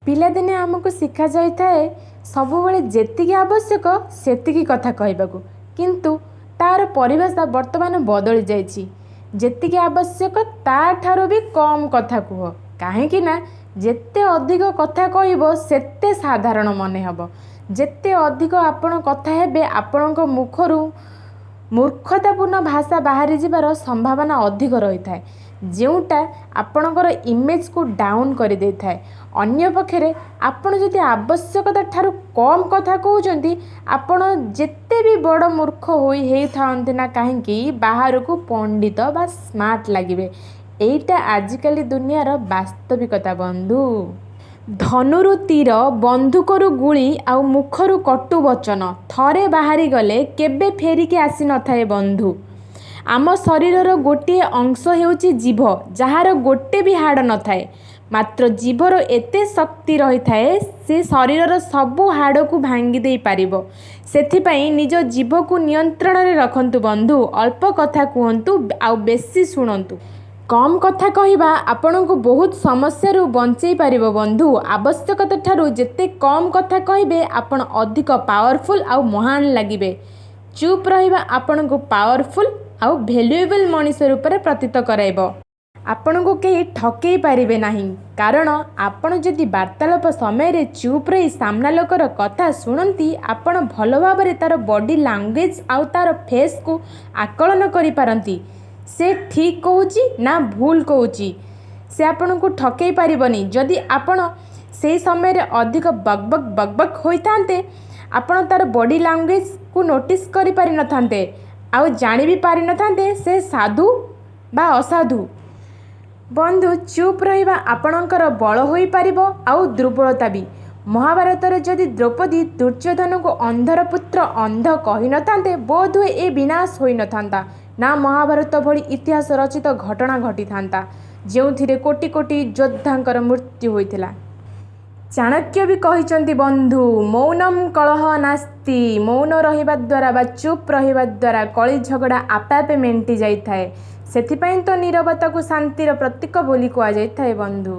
ପିଲାଦିନେ ଆମକୁ ଶିଖାଯାଇଥାଏ ସବୁବେଳେ ଯେତିକି ଆବଶ୍ୟକ ସେତିକି କଥା କହିବାକୁ, କିନ୍ତୁ ତା'ର ପରିଭାଷା ବର୍ତ୍ତମାନ ବଦଳି ଯାଇଛି। ଯେତିକି ଆବଶ୍ୟକ ତା'ଠାରୁ ବି କମ୍ କଥା କୁହ, କାହିଁକି ନା ଯେତେ ଅଧିକ କଥା କହିବ ସେତେ ସାଧାରଣ ମନେ ହେବ। ଯେତେ ଅଧିକ ଆପଣ କଥା ହେବେ, ଆପଣଙ୍କ ମୁଖରୁ ମୂର୍ଖତାପୂର୍ଣ୍ଣ ଭାଷା ବାହାରି ଯିବାର ସମ୍ଭାବନା ଅଧିକ ରହିଥାଏ, ଯେଉଁଟା ଆପଣଙ୍କର ଇମେଜକୁ ଡାଉନ୍ କରିଦେଇଥାଏ। ଅନ୍ୟପକ୍ଷରେ ଆପଣ ଯଦି ଆବଶ୍ୟକତା ଠାରୁ କମ୍ କଥା କହୁଛନ୍ତି, ଆପଣ ଯେତେ ବି ବଡ଼ ମୂର୍ଖ ହୋଇ ହେଇଥାନ୍ତି ନା କାହିଁକି, ବାହାରକୁ ପଣ୍ଡିତ ବା ସ୍ମାର୍ଟ ଲାଗିବେ। ଏଇଟା ଆଜିକାଲି ଦୁନିଆର ବାସ୍ତବିକତା ବନ୍ଧୁ। ଧନୁରୁ ତୀର, ବନ୍ଧୁକରୁ ଗୁଳି ଆଉ ମୁଖରୁ କଟୁ ବଚନ ଥରେ ବାହାରିଗଲେ କେବେ ଫେରିକି ଆସିନଥାଏ ବନ୍ଧୁ। ଆମ ଶରୀରର ଗୋଟିଏ ଅଂଶ ହେଉଛି ଜିଭ, ଯାହାର ଗୋଟେ ବି ହାଡ଼ ନଥାଏ। ମାତ୍ର ଜିଭର ଏତେ ଶକ୍ତି ରହିଥାଏ, ସେ ଶରୀରର ସବୁ ହାଡ଼କୁ ଭାଙ୍ଗି ଦେଇପାରିବ। ସେଥିପାଇଁ ନିଜ ଜିଭକୁ ନିୟନ୍ତ୍ରଣରେ ରଖନ୍ତୁ ବନ୍ଧୁ। ଅଳ୍ପ କଥା କୁହନ୍ତୁ ଆଉ ବେଶୀ ଶୁଣନ୍ତୁ। କମ୍ କଥା କହିବା ଆପଣଙ୍କୁ ବହୁତ ସମସ୍ୟାରୁ ବଞ୍ଚେଇ ପାରିବ ବନ୍ଧୁ। ଆବଶ୍ୟକତା ଠାରୁ ଯେତେ କମ୍ କଥା କହିବେ, ଆପଣ ଅଧିକ ପାୱାରଫୁଲ୍ ଆଉ ମହାନ ଲାଗିବେ। ଚୁପ୍ ରହିବା ଆପଣଙ୍କୁ ପାୱାରଫୁଲ୍ ଆଉ ଭ୍ୟାଲୁଏବଲ୍ ମଣିଷ ରୂପରେ ପ୍ରତୀତ କରାଇବ। ଆପଣଙ୍କୁ କେହି ଠକେଇ ପାରିବେ ନାହିଁ, କାରଣ ଆପଣ ଯଦି ବାର୍ତ୍ତାଳାପ ସମୟରେ ଚୁପ୍ ରହି ସାମ୍ନା ଲୋକର କଥା ଶୁଣନ୍ତି, ଆପଣ ଭଲ ଭାବରେ ତା'ର ବଡି ଲାଙ୍ଗୁଏଜ୍ ଆଉ ତା'ର ଫେସ୍କୁ ଆକଳନ କରିପାରନ୍ତି, ସେ ଠିକ୍ କହୁଛି ନା ଭୁଲ କହୁଛି। ସେ ଆପଣଙ୍କୁ ଠକେଇ ପାରିବନି। ଯଦି ଆପଣ ସେହି ସମୟରେ ଅଧିକ ବକ୍ ବକ୍ ବକ୍ ବକ୍ ହୋଇଥାନ୍ତେ, ଆପଣ ତା'ର ବଡି ଲାଙ୍ଗୁଏଜକୁ ନୋଟିସ୍ କରିପାରିନଥାନ୍ତେ ଆଉ ଜାଣି ବି ପାରିନଥାନ୍ତେ ସେ ସାଧୁ ବା ଅସାଧୁ। ବନ୍ଧୁ, ଚୁପ୍ ରହିବା ଆପଣଙ୍କର ବଳ ହୋଇପାରିବ ଆଉ ଦୁର୍ବଳତା ବି। ମହାଭାରତରେ ଯଦି ଦ୍ରୌପଦୀ ଦୁର୍ଯ୍ୟୋଧନକୁ ଅନ୍ଧର ପୁତ୍ର ଅନ୍ଧ କହିନଥାନ୍ତେ, ବୋଧହୁଏ ଏ ବିନାଶ ହୋଇନଥାନ୍ତା, ନା ମହାଭାରତ ଭଳି ଇତିହାସ ରଚିତ ଘଟଣା ଘଟିଥାନ୍ତା, ଯେଉଁଥିରେ କୋଟି କୋଟି ଯୋଦ୍ଧାଙ୍କର ମୃତ୍ୟୁ ହୋଇଥିଲା। ଚାଣକ୍ୟ ବି କହିଛନ୍ତି ବନ୍ଧୁ, "ମୌନମ୍ କଳହ ନାସ୍ତି"। ମୌନ ରହିବା ଦ୍ୱାରା ବା ଚୁପ୍ ରହିବା ଦ୍ୱାରା କଳି ଝଗଡ଼ା ଆପେ ଆପେ ମେଣ୍ଟି ଯାଇଥାଏ। ସେଥିପାଇଁ ତ ନୀରବତାକୁ ଶାନ୍ତିର ପ୍ରତୀକ ବୋଲି କୁହାଯାଇଥାଏ ବନ୍ଧୁ।